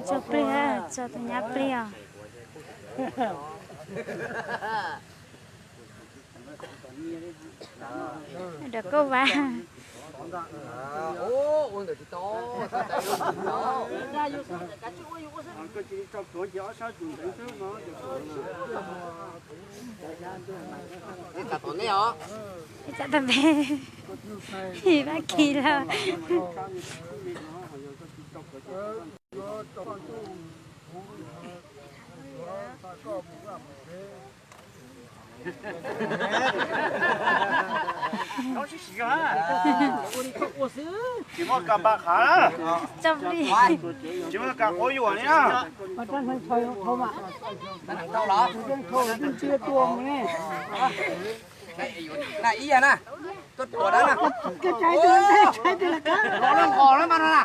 Tso plig, tso tus nyab plig os. Dawm koj vas. Ib tsam tom peb, Vab Kis lawm. Tsis muaj kas npam qhav, tsis muaj kas quav yuam li na. Na ib yam na, tuaj tuam na, los loj nqos na mas no na,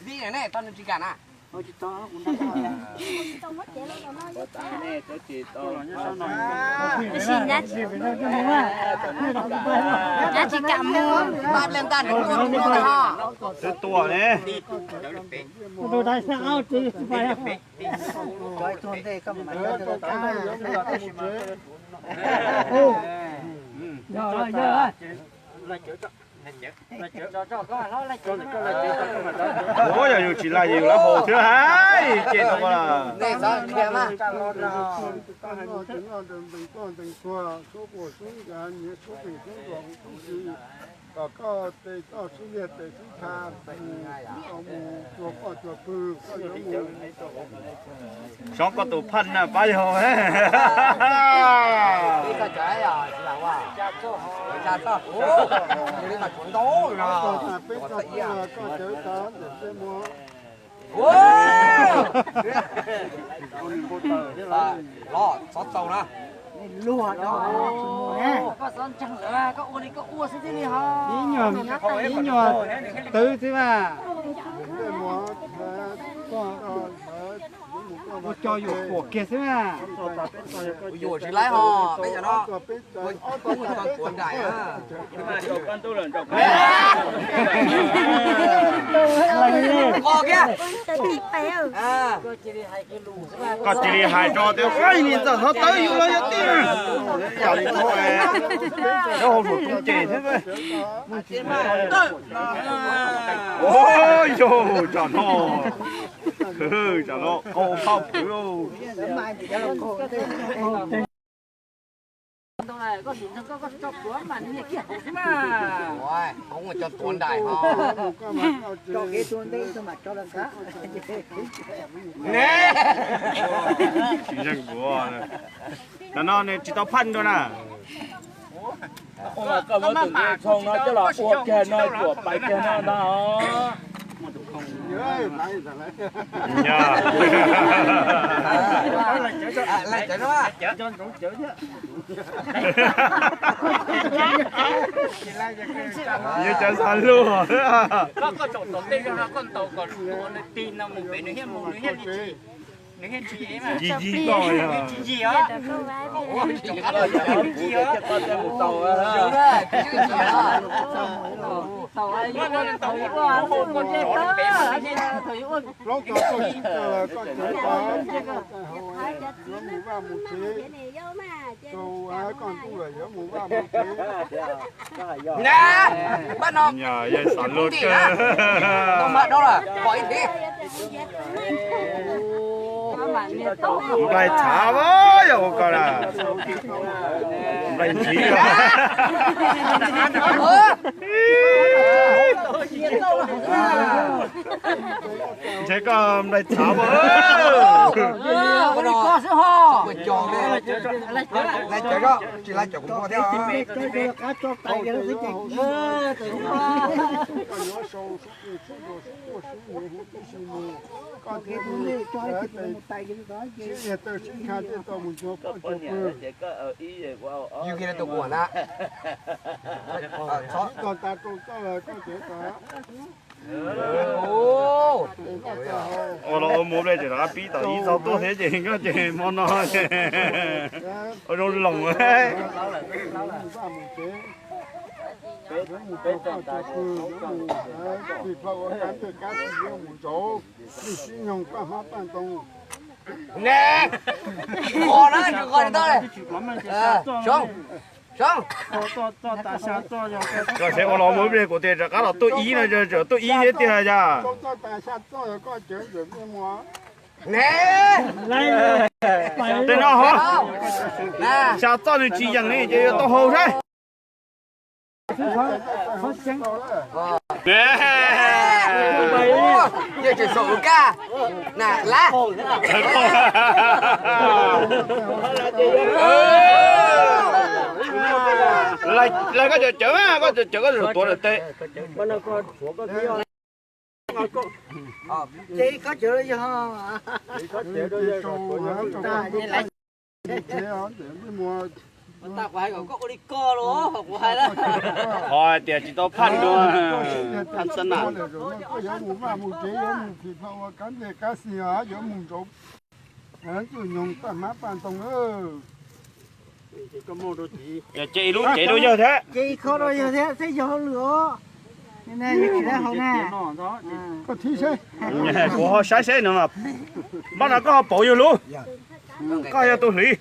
vim ne tau nws tsis kam na. Tab sis nyab, nyab tsis kam mus. Twb tuam ne. Ua yog yus tsis laj yus lab haus thiab hais ces no. Kom koj tes koj sib liag tes sib tha, mus cuag poj cuag pw, koj yuav mus. Soob koj tus phaj na pab yog. Peb tau ntawm tej muag. Los txhob txaus na. Luag, koj txhob ntseeg lawm, koj ua li koj ua xwb thiaj li ho. Ib nyuag, ib nyuag twb xwb mas. Ua co yuam quam kiag xwb mas. Yuam tsis laib ho, peb cov no. Koj cia li hais tso tias, ua, niag ntxawm no tawb yus los yog tiag. Cas li tau, lawv hauv lwm tus ces thiab. Ua, yog tsam no, tsam no qau phaj pwv. Tsis ntseeg kuv. Tam no nws tsis tau phaj dua na. Koj muab tus ntxhoo no coj los ua kiag no, cuam pais kiag no ntag. Yog cov xav luag. Koj tsaum tom tej zog no koj ntaus kom tus nws tig no mus pem nws thiaj mus, nws thiaj li tsis, nws thiaj tsis, nws thiaj tsis yig os. Hlob, koj sib tawg koj tsev tag, koj tsev hauv yuav mus vaj mus tsev, tau koj ntuj lawm yuav mus vaj mus tsev. Pab no, yawg xav luag kawg. Nplai txhav, yog ua ko na. Nplai nthiv. Ntshe koj nplai txhav mas. Yug kiag tus kuam na. Ua los ua mus ple ces rov qab pib tom ib txog tuaj thiab ces koj ces hmo no ces ua zoo loos. Mus rau koj cov kws, mus tim plaws ua kab ntej kab xis yuav mus ntsauv, nej sib nyoog paj hmab paj ntoo. Ne, qhov na tsis qhov li tau. Soob, soob. Koj saib ua los mus ib pliag kuv tias rov qab los tuaj ib no, tseem tuaj ib thiab tiag yog. Ne, tej no hov, xya txoj nws tsis yeem li ces yuav tau haus saib. Yeej tseem saum ua kab na lawm. Lawv koj cov cawv, koj cov cawv koj tuav lawm teb. Qhov hais tias tsis tau phaj dua, phaj xab nam. Yuav mus vaj mus tsev, yuav mus phim pha ua kab ntej kab xis, yuav mus ntsauv, txuj nyoog paj hmab paj ntoo. Ces ib lub cev rau yawg thiab. Ces ib khob rau yawg thiab, seb yog hauj lwm os. Koj thib seb. Kuv ho saib seb no mas, npaj no koj ho pauv yawg lub, koj yog tus hliv.